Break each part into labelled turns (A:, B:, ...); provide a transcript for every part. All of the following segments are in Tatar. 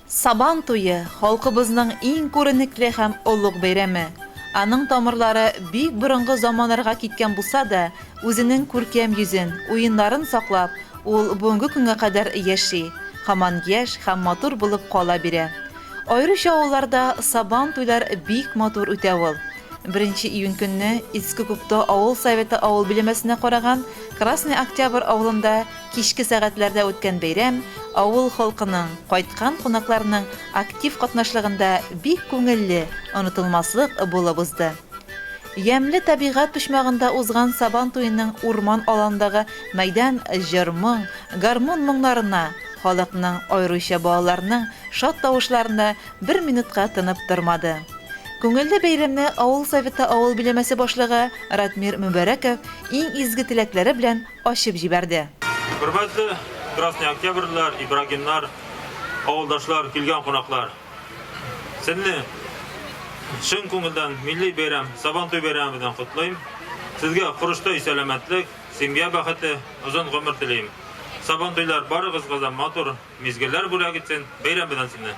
A: Сабан туе, халкыбызның иң күренекле һәм олуг бәйрәме. Аның тамырлары бик борынгы заманнарга киткән булса да, үзенең күркәм йөзен, уеннарын саклап, ул бүгенге көнгә кадәр яши, һаман яшь һәм матур булып кала бирә. Аеруча авылларда Сабан туйлар бик матур үтә ул. Беренче июнь көнне Иске Күктау авыл Советы авыл биләмәсенә караган Красный Октябрь авылында кичке сәгатьләрдә үткән бәйрәм авыл халкының, кайткан кунакларның актив катнашлыгында бик күңелле, онытылмаслык булып узды. Ямьле табигать почмагында узган Сабан туеның урман аланындагы мәйдан җыр-моң, гармун моңнарына, халыкның, аеруча балаларның шат тавышларына бер минутка тынып тормады. Күңелле бәйрәмне авыл Советы авыл биләмәсе башлыгы Ратмир Мөбәрәков иң изге теләкләре белән ачып җибәрде.
B: Хөрмәтле Красный Октябрьлеләр, Ибрагимнар, авылдашлар, килгән кунаклар! Сезне чын күңелдән милли бәйрәм, Сабантуй бәйрәме белән котлыйм. Сезгә корычтай сәламәтлек, семья бәхете, озын гомер телим. Сабантуйлар барыгызга да матур Мизгелләр бүләк итсен, бәйрәм белән сезне!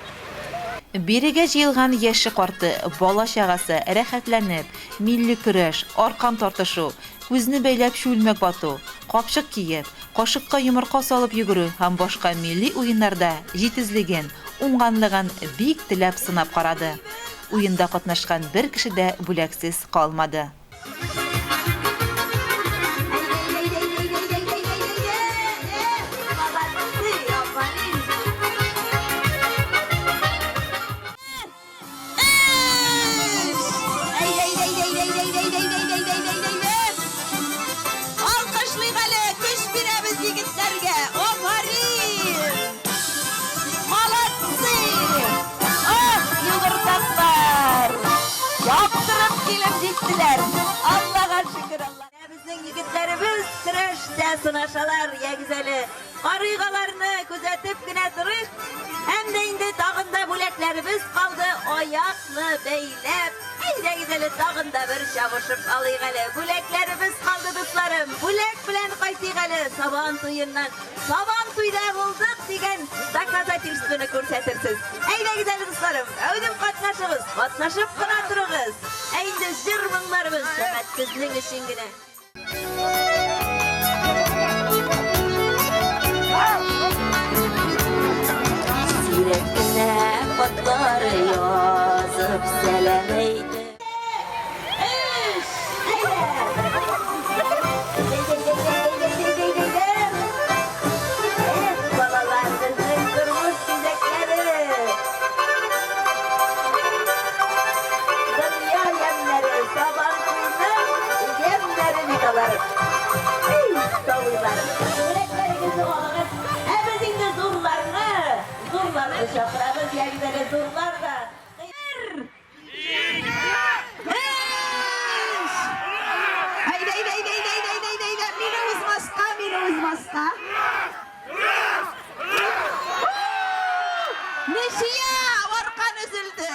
A: Бирегә җыелган яше-карты, бала-чагасы, рәхәтләнеп, милли көрәш, аркан тартышу, күзне бәйләп чүлмәк вату, капчык киеп, кашыкка йомырка салып йөгерү һәм башка милли уеннарда җитезлеген, уңганлыгын бик теләп сынап карады. Уенда катнашкан бер кеше дә бүләксез калмады.
C: Алкышлыйк әле, көч бирәбез егетләргә. Афәрин! Молодцы! Ах, югыртаклар! Яптырып килеп җиттеләр. Аллага шөкер, Алла. Безнең егетләребез көрәштә сынашалар, ягез әле. Карыйк аларны, күзәтеп кенә торыйк. Һәм дә инде тагын да бүләкләребез калды, аякны бәйләп. Әйдәгез әле тагын да бер чабышып алыйк әле. Бүләкләребез калды, дусларым. Бүләк белән кайтыйк әле Сабан туеннан. Сабан туйда булдык дигән доказательствоны күрсәтерсез. Әйдәгез әле, дусларым, әүдем катнашыгыз, катнашып кына торыгыз. Ә инде җыр моңнарыбыз фәкать сезнең өчен генә. Сирәк кенә хатлар язып сәлам әйтеп. Өч! Әйдә! Әйдә-әйдә-әйдә-әйдә-әйдә-әйдә! Эх, балалар, безнең тормыш бизәкләре! Дөнья ямьнәре, Сабантуйның ямьнәре бит алар. Эй, сабыйлар, бүләкләрегезне алыгыз. Ә без инде зурларны, зурларны чакырабыз, ягез әле зурлар да. Бер! Өч! Әйдә, әйдә, әйдә, әйдә, әйдә, әйдә, әйдә, әйдә, мине узмаска, мине узмаска. Ничья! Аркан өзелде.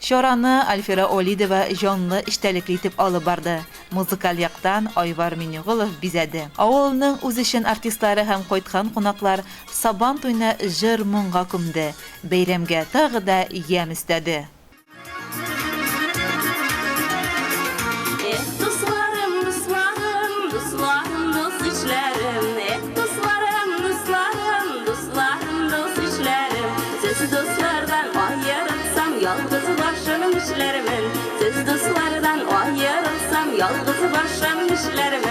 A: Чараны Альфира Олидова җанлы, эчтәлекле итеп алып барды. Музыкаль яктан Айвар Минегулов бизәде. Авылның үзешчән артистлары һәм кайткан кунаклар Сабан туйны җыр-моңга күмде, бәйрәмгә тагы да ямь өстәде.
D: Эх, дусларым, дусларым, дусларым, дус-ишләрем, Эх, дусларым, дусларым, дусларым, дус-ишләрем, Сез дуслардан аерылсам, ялгыз башым нишләрмен? Сез дуслардан аерылсам, ялгыз башым нишләрмен?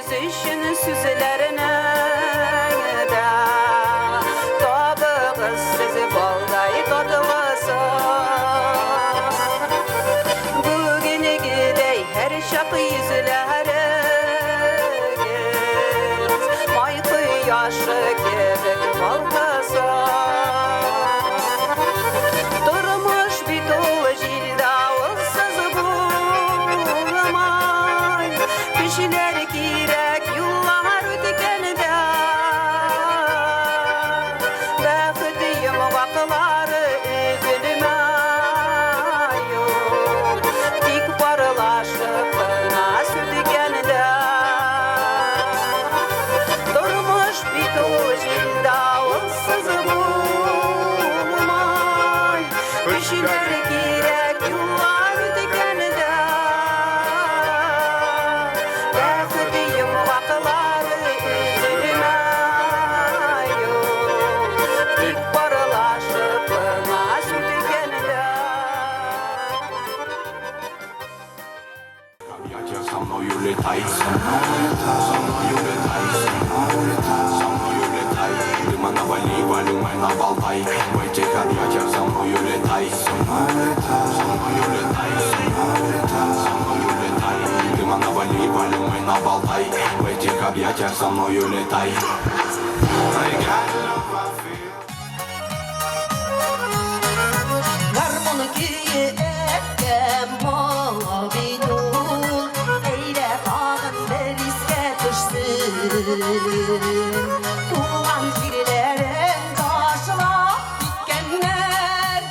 E: өчен сүзләрнең дә табыгыз сез балдай татлысын. Бүгенгедәй һәрчак йөзләрегез май кояшы кебек балкысын. Тормыш бит ул җил-давылсыз булмый, Көчләр кирәк юллар үткәндә. Бәхет йомгаклары өзелмәй ул, Тик парлашып кына сүткәндә. Тормыш бит ул җил-давылсыз булмый, Көчләр кирәк юллар үткәндә. Бәхет йомгаклары өзелмәй ул, Тик парлашып кына сүткәндә.
F: Объятия со мною летай, со мною летай, со мною летай. Дыма навали, валюмай наболтай. В этих объятиях со мною летай, со мною летай, со мною летай. Дыма навали, валюмай наболтай. В этих объятиях со мною летай. I got love I feel.
C: Гармун көе әбкәм моңы бит ул, Әйдә тагын бер искә төшсен. Туган җирләрен ташлап киткәннәр,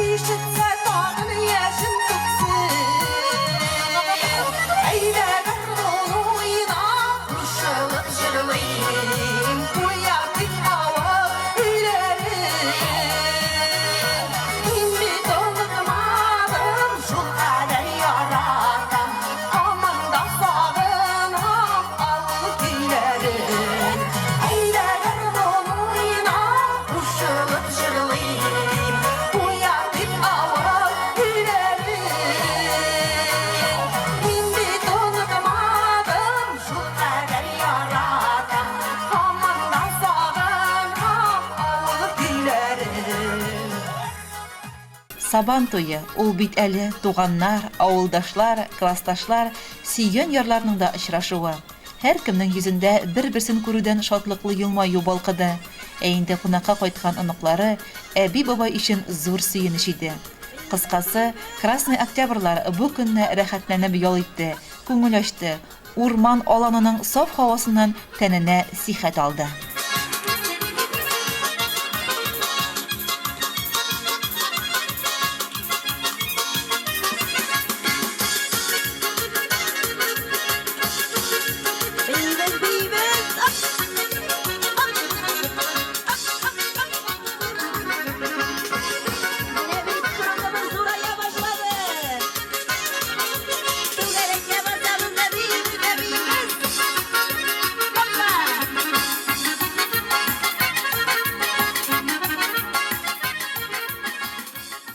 C: Ишетсә тагын яшен түксен. Әйдә гармун уйнап, кушылып җырлыйм, Уятыйк авыл өйләрен. Мин бит онытмадым, шул кадәр яратам, Һаман да сагынам авыл көйләрен. Әйдә гармун уйнап, кушылып җырлыйм, Уятыйк авыл өйләрен. Мин бит онытмадым, шул кадәр яратам, Һаман да сагынам авыл көйләрен.
A: Сабан туе, ул бит әле туганнар, авылдашлар, классташлар, сөйгән ярларның да очрашуы. Һәркемнең йөзендә бер-берсен күрүдән шатлыклы елмаю балкыды. Ә инде кунакка кайткан оныклары әби-бабай өчен зур сөенеч иде. Кыскасы, Красный Октябрьлар бу көнне рәхәтләнеп ял итте, күңел ачты, урман аланының саф һавасыннан тәненә сихәт алды.